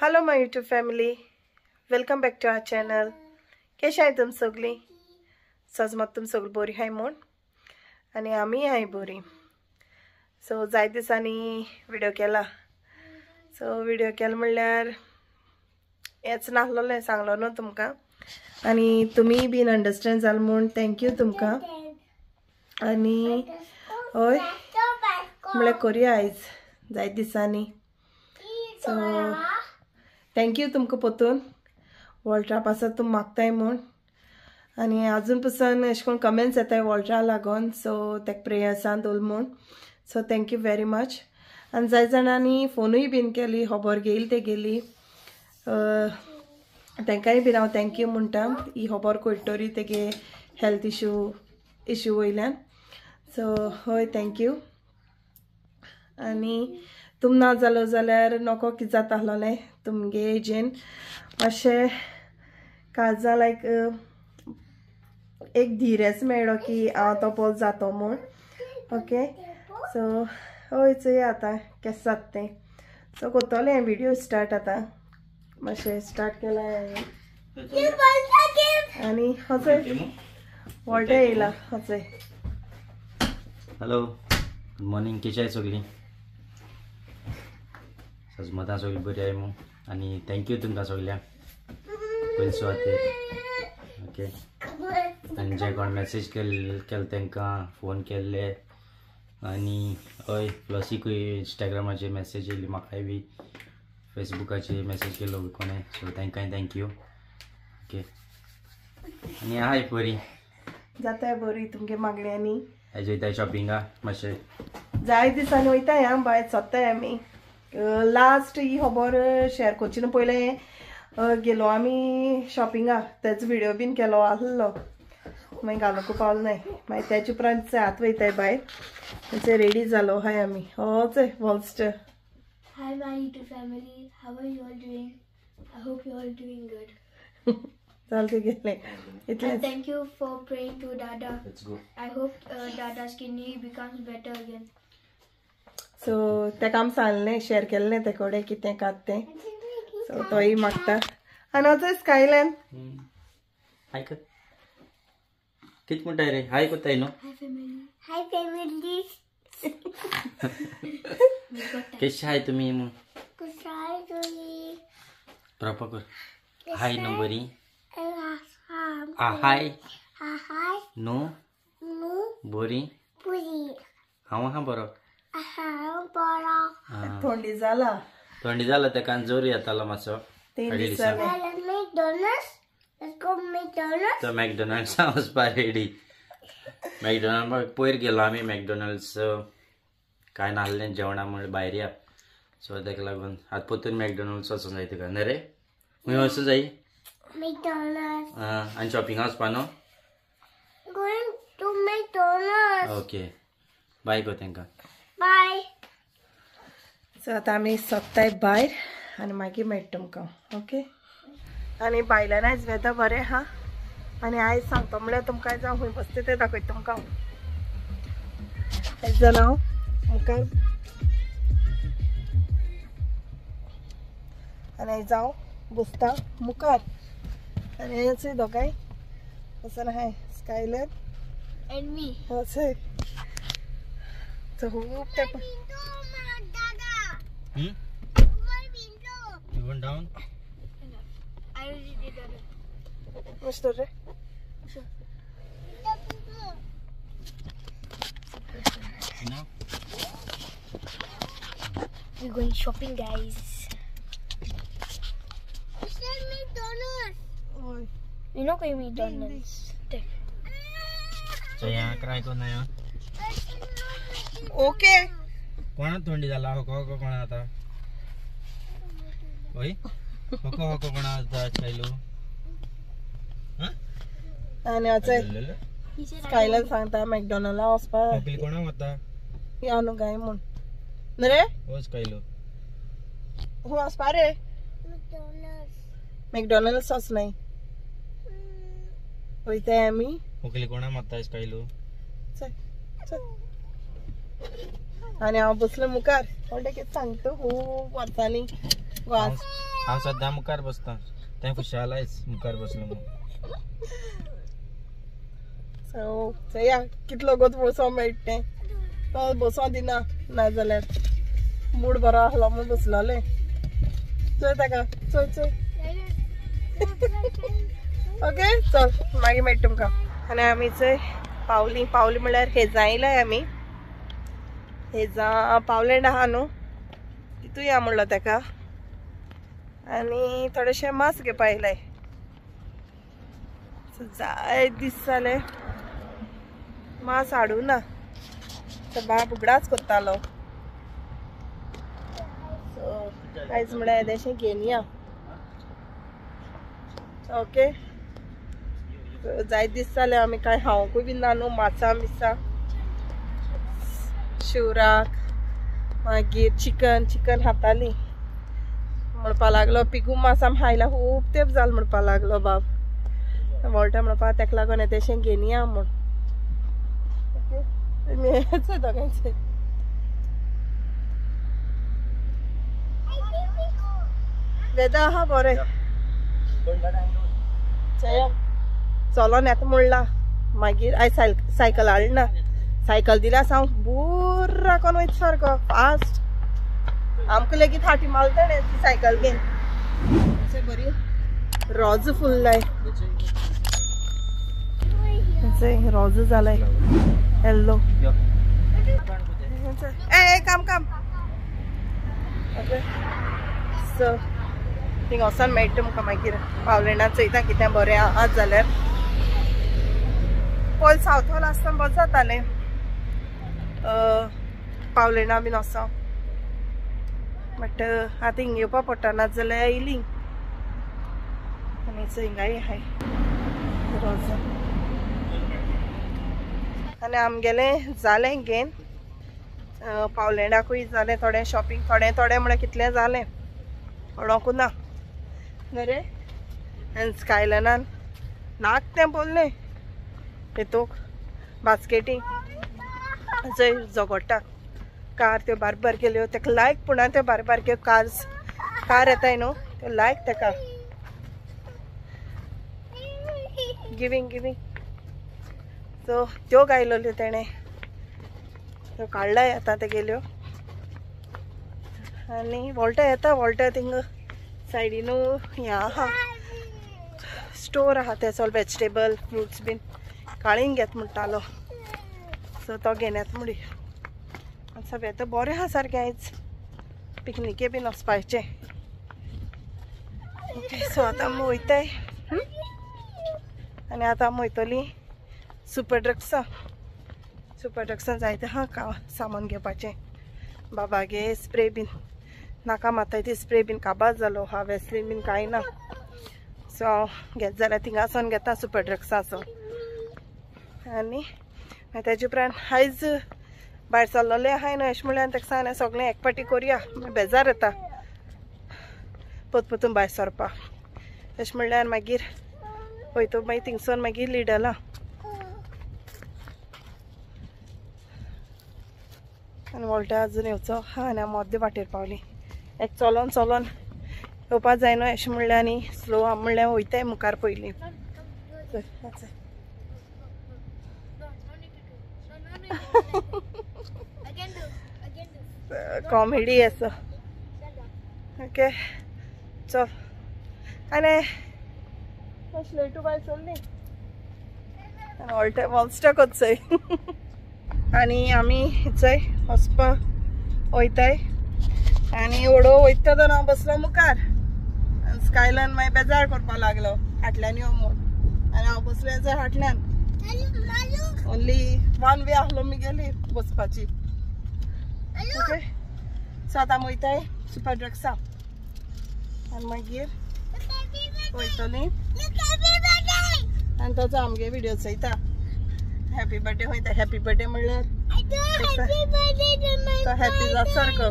Hello my YouTube family, welcome back to our channel. केशे आहाय तुम सगळीं? सजमत तुम सगळीं बरी आहाय म्हूण आनी आमीय आहाय बरी. सो जाय दिसांनी व्हिडियो केला. सो व्हिडियो केला म्हणल्यार हेच नासलोलें सांगलो न्हू तुमकां, आनी तुमीय बीन अंडरस्टँड जाल म्हूण thank you तुमकां. आनी हय म्हळ्यार करुया आयज जाय दिसांनी. सो thank you तुमकां परतून वॉल्ट्रा पासत तुम मागताय म्हूण. आनी आजून पसून अशें करून कमेंट्स येताय वॉल्ट्रा लागून, सो तेका प्रेयर्सान दवर म्हूण. So thank you very much. आनी जाय जाणांनी फोनूय बीन केली, खबर घेयली ते गेली, तेंकांय बीन हांव thank you म्हणटा. ही खबर कळटरी तेगे हेल्थ इशू वयल्यान. सो हय thank you. आनी तुम ना जालो जाल्यार नको कितें जाता आसलोलें तुमगे एजीन मातशें काळजा लायक एक धीरच मेळ्ळो की हांव तो पोल जातो म्हूण. ओके सो हय चोया आतां केशें जाता तें. सो करतलें व्हिडियो स्टार्ट आतां, मातशें स्टार्ट केलां हांवें. आनी हय वॉल्टे येयला. हय हॅलो गुड मॉर्निंग, केशे आहाय सगळीं? सजमतां सगळीं बरी आहाय मू. आनी thank you तुमकां सगळ्यांक पयले सुवातेर. ओके, आनी जे कोण मॅसेज केले तांकां फोन केल्ले, आनी हय प्लसीकूय इंस्टाग्रामाचेर मॅसेज येयली, म्हाकाय बी फेसबुकाचेर मॅसेज केलो कोणें, सो तांकांय thank you. Okay, आनी आहाय बरी जाताय बरी तुमगे मागण्यांनी. आयज वयताय शॉपिंगा मातशें जाय दिसांनी वयताय आं भायर सोदताय आमी. लास्ट ही खबर शेअर करची न्हू पयलें गेलो आमी शॉपिंगा, तेजो व्हिडियो बीन केलो आसलो, मागीर घालूंक पावलो नाय. मागीर तेजे उपरांत आतां वयताय भायर. रेडी जालो आहाय आमी. होच वॉल्स्टर. Hi my YouTube family, how are you all doing? I hope you all doing good. चालते गेले इतलें. Thank you for praying to Dada. Let's go. I hope Dada's kidney becomes better again. So तेका आमी सांगलें, share केल्लें ते कडेन कितें कात तें, सो तोय मागता. आनी वचय स्कायलॅन. हाय कर, कितें म्हणटाय रे? हाय कोत्ताय न्हू. Hi family. Hi family. केशे आहाय तुमी? कशे आहाय तुमी? प्रोपर कर. हाय न्हू बरी? आहाय न्हू बरी? हांव आहा बरो. थंडी जाला, थंडी जाला तेका जोर येतालो मातसो. तो मॅकडॉनल्ड्सा वचपा रेडी. मॅकडॉनल्ड पयर गेलो आमी, मॅकडॉनल्ड्स कांय नासलें जेवणा म्हळ्यार भायर या, सो तेका लागून आतां परतून मॅकडॉनल्ड्स वचूंक जाय तुका. न्ही रे, खंय वचूं जाय? आनी शॉपिंगा वचपा न्हू? ओके बाय गो तांकां. बाय. सो आतां आमी सोदताय भायर आनी मागीर मेळटा तुमकां. ओके, आनी भायल्यान आयज वेदर बरें आहा. आनी आयज सांगता म्हळ्यार तुमकां आयज हांव खंय बसता तें दाखयता तुमकां. आयज जाणां हांव मुखार आनी आयज हांव बसता मुखार. आनी हेंच दोगांय बसून आहाय, स्कायलर एंड मी. हय खूब ते. You went down? I already did that. Mister रे? Sure. We're going shopping, guys. McDonald's. We're not going to McDonald's. So yeah, try ko na yun. Okay. कोणा थंडी जाला? होको होको कोणा आता? ओय होको होको कोणा आता चायलो? आनी अचय स्कायलर सांगता मॅकडॉनल्डा वचपा. होकली कोणा वता? या न्हू काय म्हूण न्हू रे? हो स्कायलो खंय वचपा रे? मॅकडॉनल्ड्स वचनाय वयताय आमी. होकली कोणा मारता स्कायलो? चल चल. आनी हांव बसलें मुखार. व्हडलें कितें सांगता खूब वर्सांनी हांव सद्दां मुखार बसता तें खुशाल आयज मुखार बसलो म्हणून. सो चया कितलो गोत बसों मेळटा तें तो बसों दिना नाजाल्यार मूड बरो आसलो म्हूण बसलोलें. चोय ताका चोय चोय. ओके चल मागीर मेळटा तुमकां. आनी आमी चोय पावली पावली म्हणल्यार हेजां येयलाय आमी. हेजां पावलेंड आहा न्हू तितू या म्हणलो ताका. आनी थोडेशें मांस घेवपा येयलाय. जाय दीस जाले मांस हाडूं ना. तो बाब उगडाच करतालो. सो आयज म्हळ्यार येदेशें घेवन या. ओके जाय दीस जाले आमी कांय खावंकूय बी ना न्हू. मासां बिसां शिवराक मागीर चिकन चिकन खाताली. म्हणपा लागलो पिगू मास आमी खायला खूब तेंप जालो म्हणपा लागलो बाब. वोल्टा म्हणपा तेका लागून येदेशें घेवन या म्हूण. ओके दोगांयचे वेदर आहा बरें. चया चलोन येता म्हणला. मागीर आयज सायकल हाडना. सायकल दिल्यार हांव बुर्रा कोन वयता सारको फास्ट. आमकां लेगीत हाटी मारता न्ही ती सायकल घेवन. बरी रोज फुल्लाय रोज जालाय येल्लो. ए काम काम. ओके सो थिंगा वचोन मेळटा तुमकां मागीर. पावलेंडान चोयता कितें बरें आहा जाल्यार. पयलीं सावथ हॉल आसतना बरें जातालें. पावलेंडा बीन वचोन. बट आतां हिंग येवपा पडटा नाजाल्यार येयली. आनी हिंगाय आहाय रोज. आनी आमगेलें जालें घेन पावलेंडाकूय जालें थोडें शॉपिंग. थोडें थोडें म्हळ्यार कितलें जालें थोडोकूय ना रे. आनी स्कायलनान नाक तें बोल्लें तेतूक बास्केटी जंय झगडटा कार त्यो बारीक बारीक केल्यो तेका लायक पूण त्यो बारीक बारक्यो कार्स कार येताय न्हू त्यो लायक तेका. गिवींग गिवींग सो त्यो गायलोल्यो तेणें त्यो काडलाय आतां तेगेल्यो. आनी वोल्टा येता वोल्टा थिंगा सायडीनू हें आहा स्टोर आहा ते सगळे वेजिटेबल फ्रुट्स बीन काळींग घेत म्हणटालो. सो तो घेन येता मुडी. सगळें तर बरें आहा सारकें आयज पिकनिके बीन वचपाचें. ओके सो आतां आमी वयताय. आनी आतां आमी वयतलीं सुपर ड्रग्सां. सुपर ड्रग्सां जायते आहा सामान घेवपाचें. बाबागे स्प्रे बीन नाका माताय ती स्प्रे बीन काबार जालो आहा. वेसलीन बीन कांय ना. सो हांव घेत जाल्यार थिंगासून घेता सुपर ड्रग्सां. आनी मागीर तेजे उपरांत आयज भायर सरलोलें आहाय न्हू अशें म्हणल्यार ताका सांगलें सगळें एक पाटी करुया बेजार येता परतून भायर सरपा. अशें म्हणल्यार मागीर वयतो मागीर थिंगसून मागीर लिडला. आनी वोल्टा अजून येवचो आहा. आनी आमी अर्दे वाटेर पावली. एक चलोन चलोन येवपा जायना अशें म्हणल्यार आनी स्लो आमी म्हणल्यार वयताय मुखार पयलीं. कॉमेडी असो. ओके चल. आनी लेटू बाय चल्ली वॉलस्टॉकच चोय. आनी आमी चोय वचपा वयताय. आनी व्हडो वयता तो हांव बसलो मुखार. स्कायलान मागीर बेजार करपाक लागलो फाटल्यान यो म्हूण. आनी हांव बसलें चोय फाटल्यान. ओन्ली वन वे आसलो मुगेली बसपाची. ओके सो आतां आमी वयताय सुपर ड्रग्सां. आनी मागीर वयतलीं. आनी तो आमगे विडियो चोयता. हॅपी बर्थडे वयता. हॅपी बर्थडे म्हणल्यार तो हॅपी जाता सारको.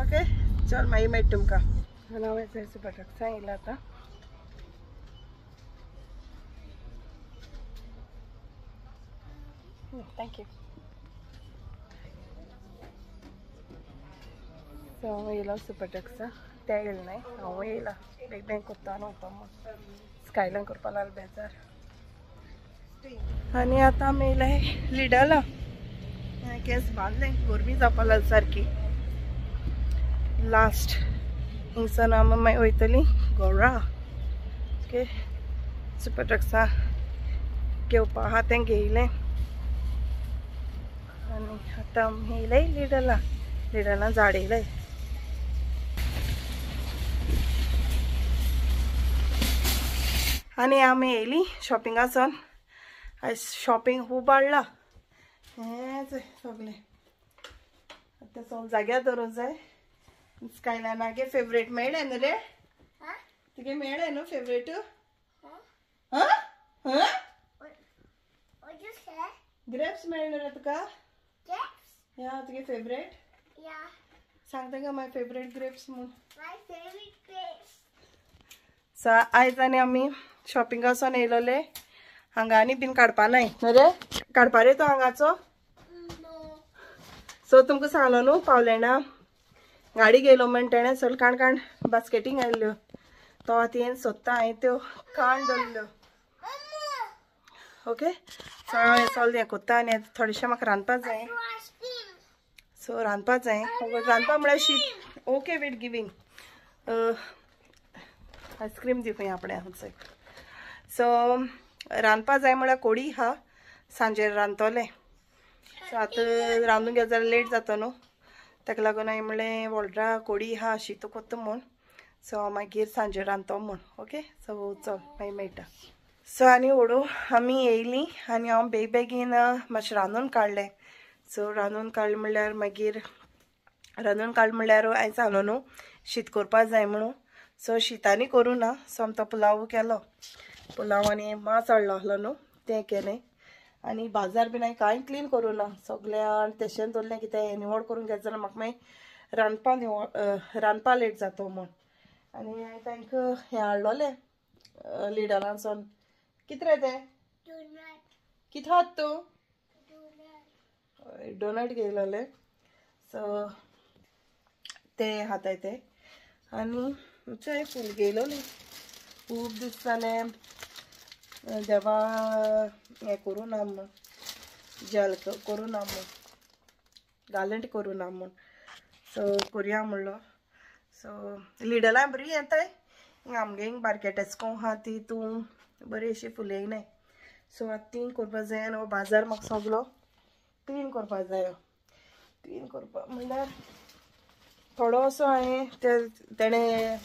ओके चल मागीर मेळटा तुमकां. आनी हांव सुपर ड्रग्सां येयलां आतां. Thank you. सो हांव येयलो सुपर ड्रग्सा तें येयलें न्हय हांव येयला बेग बेग कोत्ता न्हू म्हूण स्कायलान करपा लागलो बेजार. आनी आतां आमी येयले लिडला. केंस बांदले गरमी जावपा लागली सारकी. लास्ट हिंगसान आमी मागीर वयतली गोरा. ओके सुपर ड्रग्सा घेवपा आहा तें घेयलें आनी आतां आमी येयले लिडला. लिडला झाड येयले. आनी आमी येयली शॉपिंगासान. आयज शॉपिंग खूब वाडला हेंच सगळें. आतां सगळें जाग्यार दवरूंक जाय. स्कायलानागे फेवरेट मेळ्ळें न्हू रे तुगे मेळ्ळें न्हू फेवरेट? ग्रेप्स मेळ्ळे न्हू रे तुका? या तुगे फेवरेट? सांग तांकां माय फेवरेट ग्रेप्स म्हूण. सो आयज आनी आमी शॉपिंगासून येयलोले. हांगा आनी बीन काडपा नाय न्हू रे? काडपा रे तो हांगाचो? सो तुमकां सांगलो न्हू पावलेना गाडी घेयलो म्हण तेणें सगळें काण काण बास्केटींग आयल्ल्यो. तो आतां येवन सोदता हांवें त्यो काण दवरल्यो. ओके सो हांवें सगळें हें कोत्ता आनी आतां थोडेशें म्हाका रांदपा जाय. सो रांदपा जाय. रांदपा म्हळ्यार शीत. ओके वेट गिवींग आयस्क्रीम दी खंय आपणें आमचें. सो रांदपा जाय म्हळ्यार कोडी आहा सांजेर रांदतलें. सो आतां रांदूंक गेलें जाल्यार लेट जाता न्हू ताका लागून हांवें म्हणलें वोल्ड्रा कोडी आहा शीत कोत्ता म्हूण. सो हांव मागीर सांजेर रांदतो म्हूण. ओके सो चल मागीर मेळटा. सो आनी व्हडू आमी येयलीं आनी हांव बेग बेगीन मातशें रांदून काडलें. सो रांदून काडलें म्हणल्यार मागीर रांदून काडलें म्हणल्यार हांवें सांगलो न्हू शीत करपा जाय म्हणून. सो शितांनी करूं ना. सो आमी तो पुलाव केलो. पुलाव आनी मांस हाडलो आसलो न्हू तें केलें. आनी बाजार बीन हांवें कांय क्लीन करूं ना सगळें आनी तशें दवरलें कितें निवळ करूंक गेलें जाल्यार म्हाका मागीर रांदपा निवळ रांदपा लेट जाता म्हूण. आनी हांवें तांकां हें हाडलोलें लिडलांसून. कितें रे तें कितें हात तूं? डोनट घेयलोलें. सो ते हाताय ते. आनी आमचें फूल घेयलोलें. खूब दीस जालें देवा हें करूं ना म्हूण जल करूं ना म्हूण गार्लंड करूं ना म्हूण. सो करुया म्हणलो. सो लिडला बरी येताय आमगे बारके टेस्को आहा ती तूं बरी अशी फुलां येयनाय. सो आतां ती करपा जाय आनी हो बाजार म्हाका सगलो क्लीन करपा जायो. क्लीन करपा म्हणल्यार थोडोसो हांवें तेणें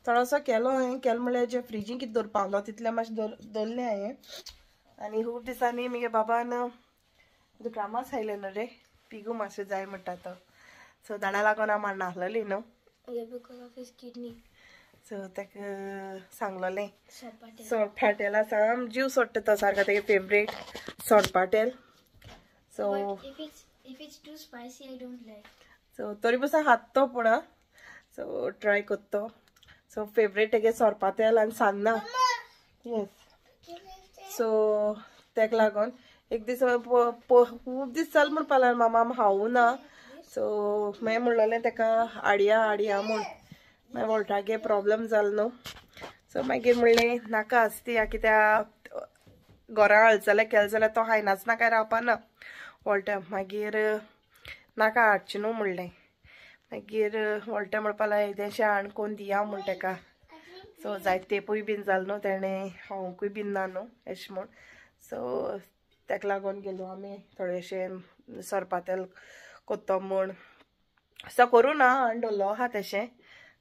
थोडोसो केलो. हांवें केलो म्हणल्यार जे फ्रिजीन कितें दवरपा आहलो तितलें मातशें दवरलें हांवें. आनी खूब दिसांनी म्हगे बाबान दुकानांच आयलें न्हू रे पिगू मातशें जाय म्हणटा तो. सो दाडा लागून हांव मारना आहलोली न्हू. सो ताका सांगलोलें सोरपाटेला साम जीव सोडटा तो सारको तेगे फेवरेट सोरपाटेल. सो सो तरी पसून हात तो पूण सो ट्राय करतो. सो फेवरेट तेगे सोरपातेल आनी सान्नां. येस सो तेका लागून एक दीस खूब दीस जाल म्हणपा लागलो मामा खावूं ना. सो मागीर म्हणलोलें ताका हाडया हाडया म्हूण. मागीर वोल्टागे प्रोब्लम जालो न्हू. सो मागीर म्हणलें नाका आसती कित्याक घरा हाडलें जाल्यार केलें जाल्यार तो खायनाच ना काय रावपा ना वोल्टा. मागीर नाका हाडचें न्हू म्हणलें. मागीर वोल्टा म्हणपा लागलें एकदांशें हाड कोन्न दिया म्हूण ताका. सो जायते तेंपूय बीन जालो न्हू तेणें खावंकूय बीन ना न्हू अशें म्हूण. सो ताका लागून गेलो आमी थोडेशें सोरपातेल कोत्तो म्हूण. सो करूं ना हाडून दवरलो आहा तशें.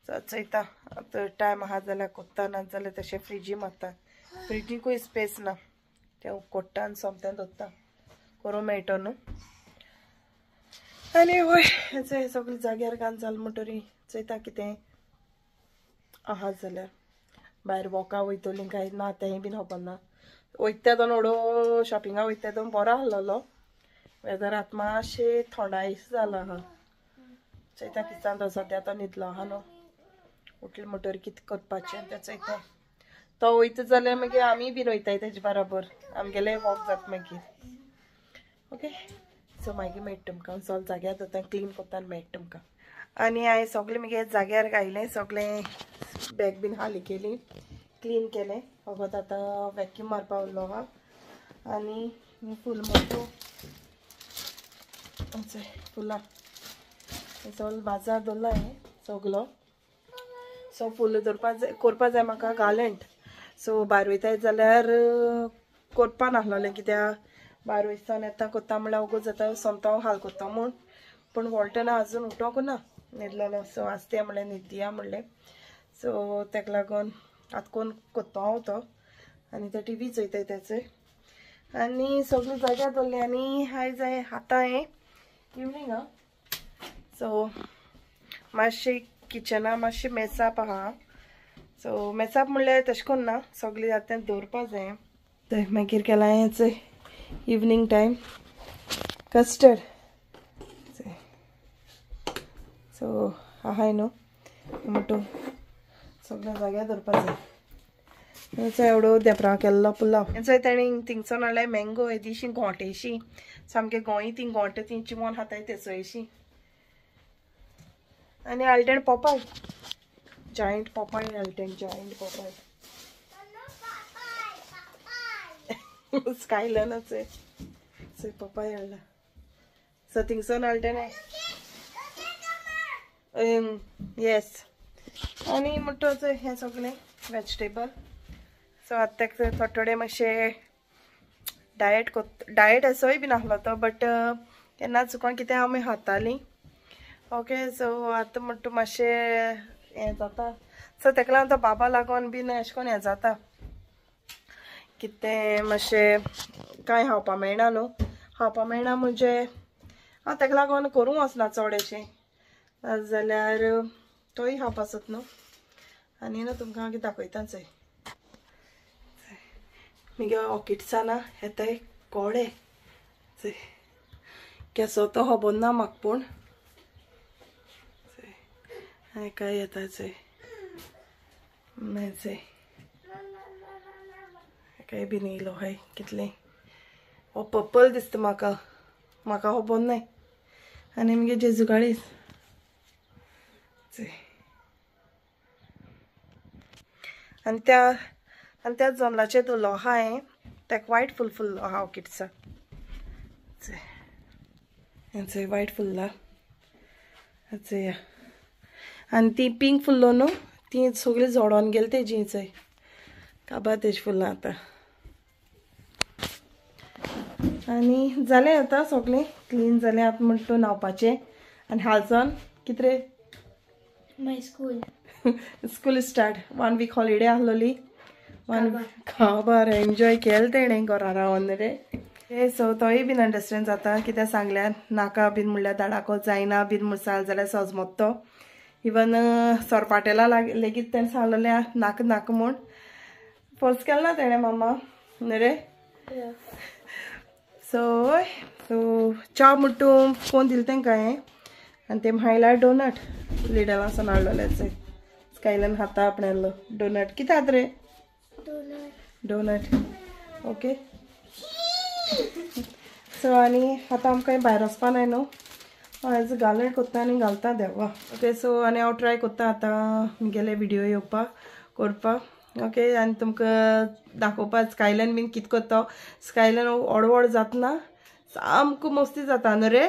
सो चोयता आतां टायम आहा जाल्यार कोत्ता ना जाल्यार तशें फ्रिजी मारता. फ्रिजीकूय स्पेस ना तें कोट्टा आनी सोमतें दवरता करूं मेळटो न्हू. आनी वय हें सगळें जाग्यार घालून जालें म्हणटरी चोयता कितें आहा जाल्यार भायर वॉका वयतलीं काय ना तेंय बीन खबर ना. वयता तेदोन व्हडो शॉपिंगाक वयता तेदोन बरो आहलोलो वेदर आतां मातशें थोंडाय जालो आहा. चोयता कितें तो सद्या तो न्हिदलो आहा न्हू. उठले म्हणटरी कितें करपाचें तें चोयता. तो वयता जाल्यार मागीर आमी बीन वयताय तेजे बराबर आमगेलें वॉक जाता मागीर. ओके सो मागीर मेळटा तुमकां. सगळें जाग्यार जाता क्लीन करता आनी मेळटा तुमकां. आनी हांवें सगळें मुगे जाग्यार घायलें, सगळें बॅग बीन खाली केली, क्लीन केलें. फकत आतां वॅक्यूम मारपा उरलो आहा. आनी फूल मोटो फुलां सगळो बाजार दवरला हांवें सगलो. सो फूल दवरपा जाय, करपा जाय म्हाका गार्लंड. सो भायर वयताय जाल्यार करपा नासलें, कित्याक भायर वयसान येता कोत्ता म्हणल्यार वगत जाता, सोमता हाल कोत्ता म्हूण. पूण वॉल्टना अजून उठोंक ना, न्हिदलेलो. सो आसते म्हणलें न्हिदया म्हणलें. सो तेका लागून आतां कोण कोत्ता हांव तो. आनी ते टी व्ही चोयताय तेचे. आनी सगळें जाग्यार दवरलें. आनी आयज हांवें आतां हें इवनींग आं. सो मातशें किचना मातशें मेसाप आहा. सो मेसाप म्हणल्यार तशें करून ना, सगळें आतां दवरपा जाय. थंय मागीर केलां हें इवनींग टायम कस्टर्ड. सो आहाय न्हू म्हणटू सगळ्या जाग्यार दवरपा जाय. एवढो देपरां केल्लो पुलाव. हेंचो तेणी थिंगसून हाडले मँगो येदीशी गोंटेशी, सामके गोंय ती गोंटे ती चिमोन खाताय तेचोयशी. आनी हाडले तेणें पोपाय, जायंट पोपाय हाडले तेणें, जायंट पोपाय. स्कायलनच पोपाय हाडला. सो थिंगसून हाडले तेणें येस. आनी म्हणटच हें सगळें वेजिटेबल. सो आतां तेका थोडे थोडे मातशें डायट डायट असोय बी नासलो तो, बट केन्ना चुकोन कितें आमी खातालीं. ओके सो आतां म्हणटा मातशें हें जाता. सो तेका लागून तो बाबा लागून बीन अशें करून हें जाता, कितें मातशें कांय खावपा मेळना न्हू. खावपा मेळना म्हणजे हांव तेका लागून करूंक वचना चड अशें, जाल्यार तोय खावपा सोद न्हू. आनी न्हू तुमकां हांव कितें दाखयता चोय, मुगे ऑर्किड्सां ना येताय कोडे चोय, केसो तो खबर ना म्हाका, पूण काय येता चोय चोय काय बीन येयलो हय कितलें. हो पर्पल दिसता म्हाका, म्हाका खबर नाय. आनी मुगे जेजुगाळीस चोय. आनी त्या जमलाचेर दवरलो आहा हांवें, तेका वायट फूल फुल्लो आहा ऑर्किड्साक. चोय चोय वायट फुल्ला चोया. आनी ती पिंक फुल्लो न्हू ती सगळीं झोडोन गेली तेजी चोय, काबार तेजी फुलां आतां. आनी जालें आतां सगळें क्लीन जालें. आतां म्हणटा न्हांवपाचें आनी हालसान कितें रे my school school start. 1 week holiday आसलोली, 1 काबार एन्जॉय केलें तेणें घरा रावन रे. सो तोय बीन अंडरस्टँड जाता, कित्याक सांगल्यार नाका बीन म्हणल्यार धाडाको जायना बीन म्हूण सांग जाल्यार सजमत तो. इवन सरपाटेला लेगीत तेणें सांगलेलें नाका नाका म्हूण, फोर्स केलो ना तेणें मामा न्हू रे. सो सो च्या म्हणटू फोन दिलो तेंकां हांवें. आनी ते हाडला डोनट लिडलासान हाडलेले चोय, स्कायलन खाता आपणालो डोनट. कितें आतां रे डोनट. ओके सो आनी आतां आमकां भायर वचपा नाय न्हू, आयज गार्लंड कोत्ता आनी घालता देवा. ओके सो आनी हांव ट्राय कोत्ता आतां मुगेले विडियो येवपाक करपाक. ओके आनी तुमकां दाखोवपाक स्कायलन बीन कितें कोत्ता. स्कायलन व्हड व्हड जातना सामको मस्ती जाता न्हू रे.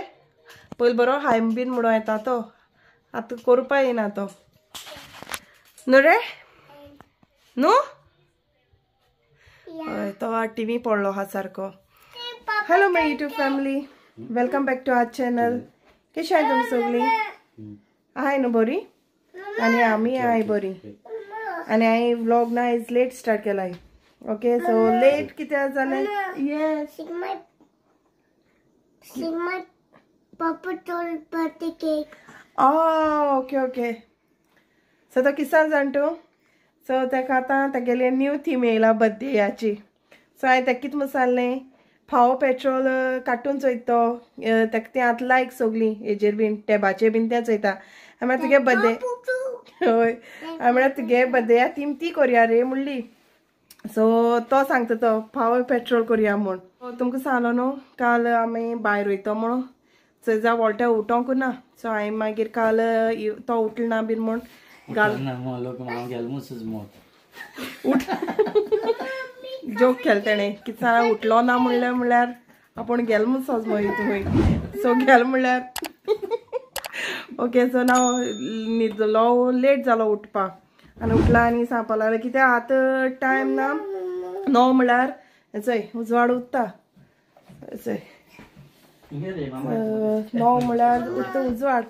पयलीं बरो हाय बीन म्हणून येता तो, आतां करपा येना तो न्हू रे न्हू. हय तो टी व्ही पडलो आहा सारको. Hello my YouTube family, welcome back to our channel. कशी आहाय तुमी सगळीं? आहाय न्हू बरी? आनी आमी आहाय बरी. आनी हांवें व्लॉग ना आयज लेट स्टार्ट केलाय. ओके सो लेट कित्याक जालें? Yes okay okay. सो तो किसान जाण तूं. सो तेका आतां तेगेले न्यू थीम येयला बर्थडेयाची. सो हांवें तेका कितें म्हूण सांगलें, फावो पेट्रोल कार्टून चोयता तो, तेका तें आतां लायक सगळीं हेजेर बीन टॅबाचेर बीन तें चोयता. हांवें म्हळ्यार तुगे बर्थडे, हय हांवें म्हळ्यार तुगे बर्थडेया थीम ती कोरया रे म्हणली. सो तो सांगता तो फावो पेट्रोल कोरया म्हूण. तुमकां सांगलो न्हू काल आमी भायर वयता म्हणून. सो वोल्टा उठोंक ना. सो हांवें मागीर काल तो उठलो ना बीन म्हूण गाल उठ जोक केलो तेणें कितें सांगलें उठलो ना म्हणलें म्हणल्यार आपूण गेलो म्हूण सजमो थंय. सो गेलो म्हणल्यार ओके. सो ना न्हिदलो लेट जालो उठपाक आनी उठला आनी सांगपाक लागलें कित्याक आतां टायम ना 9 म्हणल्यार चोय उजवाड उत्ता चोय 9 म्हणल्यार उत्ता उजवाड.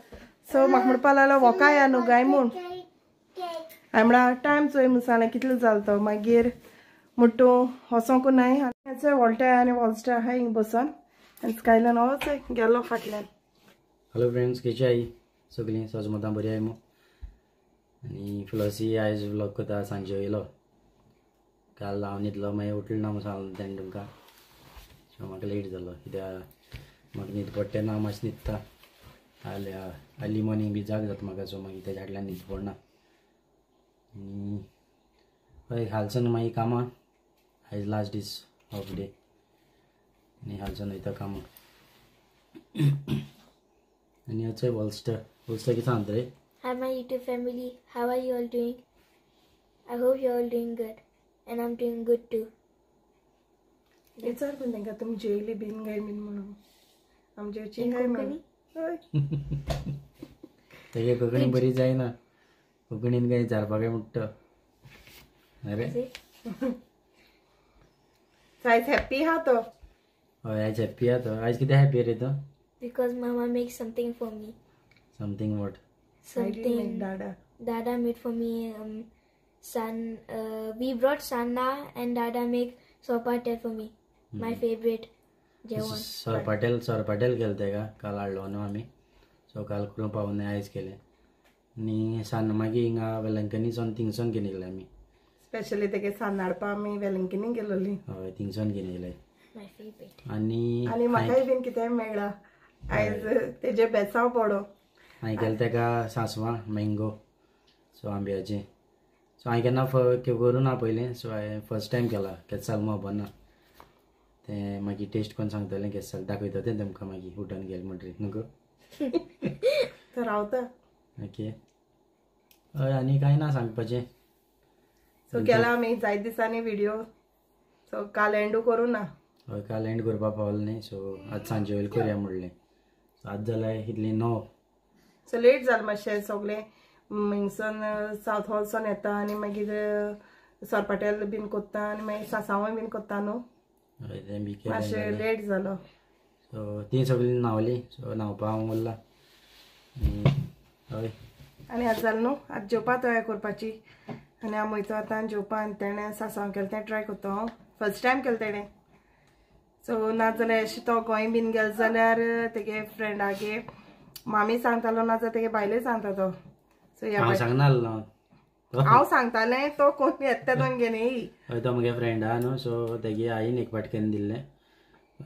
सो म्हाका म्हणपाक लागलो वोका या न्हू गाय म्हूण. हांवें म्हळ्यार टायम चोय म्हूण सांगलें कितलो जालो तो. मागीर म्हणटू वचोंक नाय. चोय वोल्टा आनी वॉल्स्टा आहा हिंग बसोन आनी स्कायल्यान वच गेलो फाटल्यान. हॅलो फ्रेंड्स, कशी आई सगळीं सजमतां बरी I मू. आनी फ्लॉसी आयज व्लॉग करता सांजे वयलो. काल हांव न्हिदलो मागीर उठलो ना म्हूण सांगलें तेणें तुमकां. सो म्हाका लेट जालो कित्याक म्हाका न्हीद पडटा तेन्ना हांव मातशें न्हिदता. अर्ली मॉर्निंग बी जाग जाता म्हाका. सो मागीर तेज्या फाटल्यान न्हीद पडना. आनी हय हालसून मागीर कामां आयज लास्ट दीस ऑफ डे आनी हालसून वयता कामां. आनी चोय वॉल्स्टर वॉल्स्टर कितें सांगता रे. Hi my YouTube family, how are you all doing? I hope you all doing good and I'm doing good too. विचार पण तांकां तुमी जेयली बीन काय बीन म्हणून. आम जेवची काय म्हणून. तेगे कोंकणी बरी जायना. कोंकणीन काय विचारपाक काय म्हणटा. अरे आयज हॅप्पी आहा तो. हय आयज हॅप्पी आहा तो. आयज कितें हॅप्पी रे तो? Because mama make something for me. Something what? Something Dada. Dada made for me. We brought sanna and Dada make sorpatel for me. My favorite जेवण. सोरपाटेल सोरपाटेल केलें तेका काल हाडलो न्हू आमी. सो काल करूंक पावना आयज केलें. आनी सान्न मागीर हिंगा वेलंकनीसून थिंगसून घेवन येयले आमी. स्पेशली तेगे सान्न हाडपा आमी वेलंकनी गेलोली. हय थिंगसून घेवन येयले. My favorite. आनी आनी म्हाकाय बीन कितेंय मेळ्ळा आयज तेजे बेसांव पडो. हांवें केलें तेका सांसवां मँगो सो आंब्याचें. सो हांवें केन्ना करूं ना पयलें. सो हांवें फर्स्ट टायम केलां. केन्ना जालें म्हूण खबर ना. तें मागीर टेस्ट करून सांगतलें केन्ना जालें दाखयता तें तुमकां मागीर उठून गेलें म्हणटरीर न्हू तर रावता. ओके हय आनी कांय ना सांगपाचें. सो केला आमी जायते दिसांनी व्हिडिओ. सो काल एंडू करूं ना. हय काल एंड करपाक पावलें न्ही. सो आज सांजे वयलें करुया म्हणलें. सो आज जाल्यार कितलीं 9. सो लेट जालें मातशें सगळें हिंगसून सावथ हॉलसून येता आनी मागीर सोरपाटेल बीन कोत्ता आनी मागीर सासांवय बीन कोत्ता न्हू. हय तें बी केलें मातशें लेट जालो. सो तीं सगळीं न्हांवलीं. सो न्हांवपा हांव उरलां. हय आनी आज जालें न्हू आज जेवपा तयार करपाची. आनी हांव वयता आतां जेवपा. आनी तेणें सासांव केलें तें ट्राय करता हांव. फर्स्ट टायम केलें तेणें. सो ना जाल्यार अशें तो गोंय बीन गेलो जाल्यार तेगे फ्रेंडागे मामी सांगतालो ना जाल्यार तेगे बायले सांगता तो. सो हांव सांगना हांव सांगतालें तो कोण येता तो घेवन येई. हय तो म्हगे फ्रेंड आहा न्हू. सो तेगे आईन एक पाट करून दिल्लें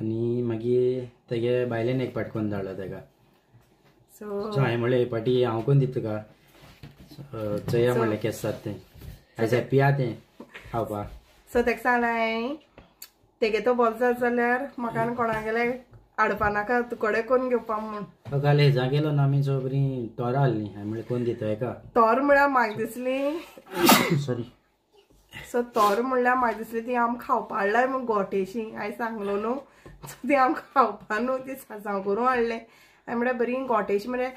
आनी मागीर तेगे बायलेन एक पाट करून धाडलो तेका. सो हांवें म्हणलें एक पाटी हांव करून दिता तुका. चोया म्हणलें केस जाता तें. आयज हॅप्पी आहा तें खावपाक. सो तेका सांगलें हांवें तेगे तो बोल जाता जाल्यार म्हाका आनी कोणागेले हाडपा नाका तुकडे करून घेवपा म्हूण. काल हेजा गेलो ना आमी. सो बरी तोरां हाडलीं. हांवें म्हणलें कोण दिता हेका. तोर म्हळ्यार म्हाका दिसली सॉरी. सो तोर म्हणल्यार म्हाका दिसली ती आमकां खावपा हाडलाय म्हूण गोटेशी. हांवें सांगलो न्हू. सो ती आमकां खावपा न्हू ती सासांव करून हाडलें. हांवें म्हळ्यार बरी गोटेशी म्हळ्यार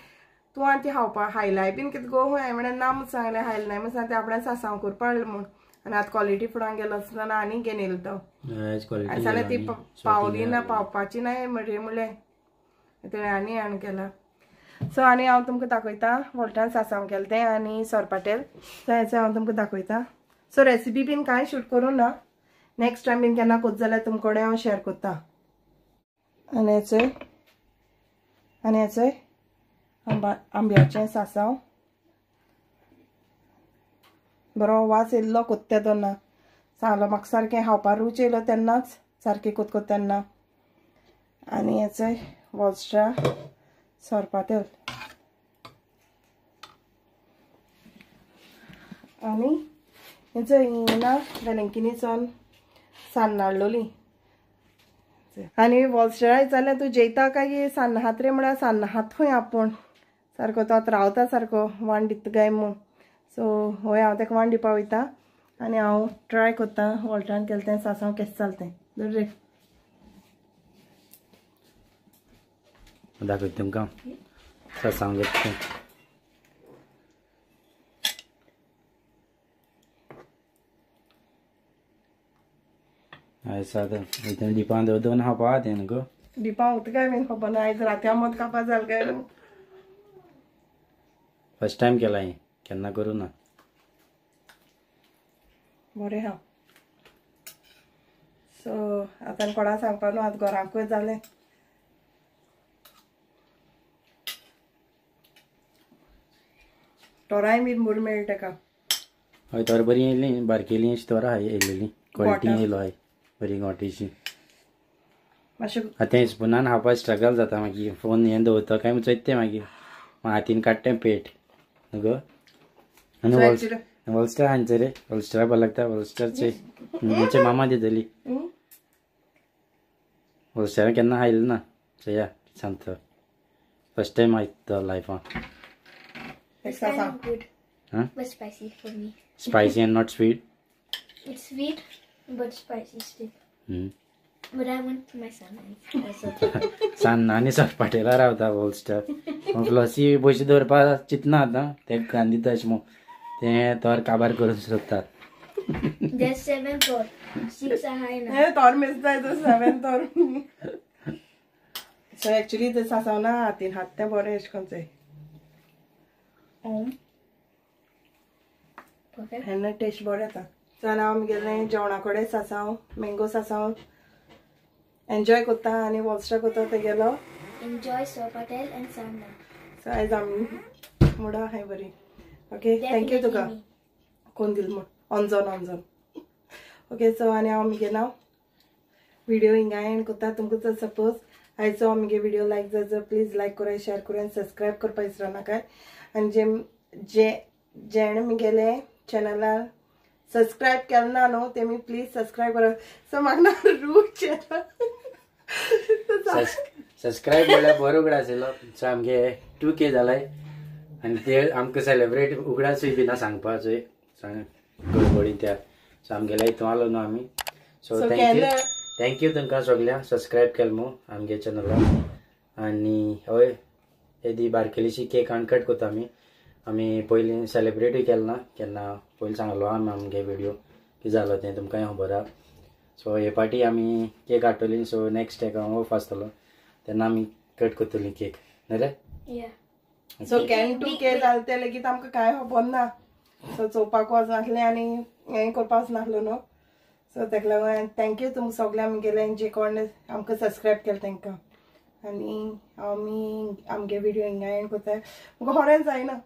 तूं आनी ती खावपा हायलाय बीन कितें गो. हांवें म्हळ्यार ना म्हूण सांगलें हायलें ना म्हूण सांगलें आपणान सासांव करपा हाडलें म्हूण. आनी आतां क्वॉलिटी फुडां गेलो आसतना आनी घेवन येयलो तो. आनी सांगलें ती पावली ना पावपाची ना म्हणलें तेणें आनी हाडून केला. सो आनी हांव तुमकां दाखयता वोल्टान सासांव केलें तें आनी सोरपाटेल. सो हें हांव तुमकां दाखयता. सो रेसिपी बीन कांय शूट करूं ना. नेक्स्ट टायम बीन केन्ना कोत जाल्यार तुमचे कडेन हांव शेअर करता. आनी हेचोय आनी हेचोय आंब्याचें सासांव बरो वास येयल्लो कोत्ते तेन्ना. सांगलो म्हाका सारकें खावपा रूच येयलो तेन्नाच सारकें कोत कोत तेन्ना. आनी हेचोय वॉल्स्ट्रा सोरपातेल. आनी हेचोय हिंगा वेलंकिनीच्यान सान्नां हाडलोली. आनी वॉलस्टराक जाल्यार तूं जेयता काय सान्न हात रे म्हळ्यार सान्न हात खंय आपूण सारको तो आतां रावता सारको वाण दिता काय म्हूण. सो हय हांव ताका वाण दिवपा वयता आनी हांव ट्राय करता वॉल्टरान केलें तें सासांव केशें जालें तें. धर रे दाखयता तुमकां सासांव घेता. आयज आतां डिपां दवर दोन खावपा तें न्हू गो. डिपां उरता काय बीन खबर ना, आयज राती मत खावपा जालें काय. फर्स्ट टायम केला हें, केन्ना करूं ना. बरें आहा. सो आतां कोणा सांगपा न्हू, आतां घराकूय जालें. तोराय बीन बरी मेळटा ताका. हय तोर बरी येयली, बारकेली अशी तोरां आहा येयलेली, क्वॉलिटी येयलो हय बरी गोटीशी. मातशें आतां स्पुनान खावपाक स्ट्रगल जाता मागीर, फोन हें दवरता काय चोयता तें मागीर हातीन काडटा तें पेट न्हू गो. आनी वॉलस्टर हांचे रे, वॉलस्टरा बरें लागता. वॉलस्टरचे आमचे मामा दितली. वॉलस्टरा केन्ना खायलें ना, चोया सांगता फर्स्ट टायम आयकता लायफान. It's kind of good, but spicy for me. Spicy and not sweet. It's sweet, but spicy still. But I want my son also. सान्नां आनी सरपाटेला रावता वॉलस्टर. फ्लॉसी पयशे दवरपाक चिंतना आतां, ते कान दिता अशें म्हूण तें तोर काबार करूंक सोदतात. There's 7 तोर, 6 आहाय ना. तोर मिस जाय तो 7 तोर. सो एक्चुअली ते सासांव ना हातीन हात तें बरें अशें करून चोय. तेन्ना टेस्ट बरो येता. सो आनी हांव आमगेलें जेवणा कडेन सासांव मँगो सासांव एन्जॉय करता आनी वॉलस्टर करता तेगेलो एन्जॉय सोपाटेल एंड सान्नां. सो आयज आमी मुडा आहाय बरी. ओके thank you तुका कोण दिल म्हूण ऑनजोन ऑनजोन. ओके सो आनी हांव आमगे नांव व्हिडिओ हिंगा एंड करता. तुमकां जर सपोज आयचो आमगे व्हिडिओ लायक जाय प्लीज लायक कराय, शेअर कराय आनी सबस्क्रायब करपाक विसरो नाकाय. आनी जे जे जेणे म्हगेले चॅनलार सबस्क्रायब केलें ना न्हू तेमी प्लीज सबस्क्रायब करा. सो म्हाका ना रूच येता. सबस्क्रायब म्हणल्यार बरो उगडास येयलो. सो आमगे 2K जालाय आनी ते आमकां सेलेब्रेट उगडासूय बी ना सांगपाचोय सांग गडबडीन त्या. सो आमगेल्या हितून आलो न्हू आमी. So thank you thank you तुमकां सगळ्यांक सबस्क्रायब केलें म्हूण आमगे चॅनलाक. आनी हय येदी बारकेलीशी केक अनकट करता आमी. आमी पयलीं सेलेब्रेटूय केलें ना केन्ना, पयलीं सांगलो आमी आमगे व्हिडिओ कितें जालो तें तुमकांय खबर आहा. सो हे पाटी आमी केक हाडटली. सो नेक्स्ट हाका ऑफ आसतलो तेन्ना आमी कट करतली केक न्ही रे. सो can 2K जालें तें लेगीत आमकां कांय खबर ना. सो चोवपाक वचनासलें आनी हें करपाक वचनासलो न्हू. सो ताका लागून thank you तुमकां सगळ्यांक आमगेले जे कोण आमकां सबस्क्रायब केलें तांकां. आनी आमी आमगे व्हिडिओ हिंगा एंड करता. म्हाका खरेंच जायना.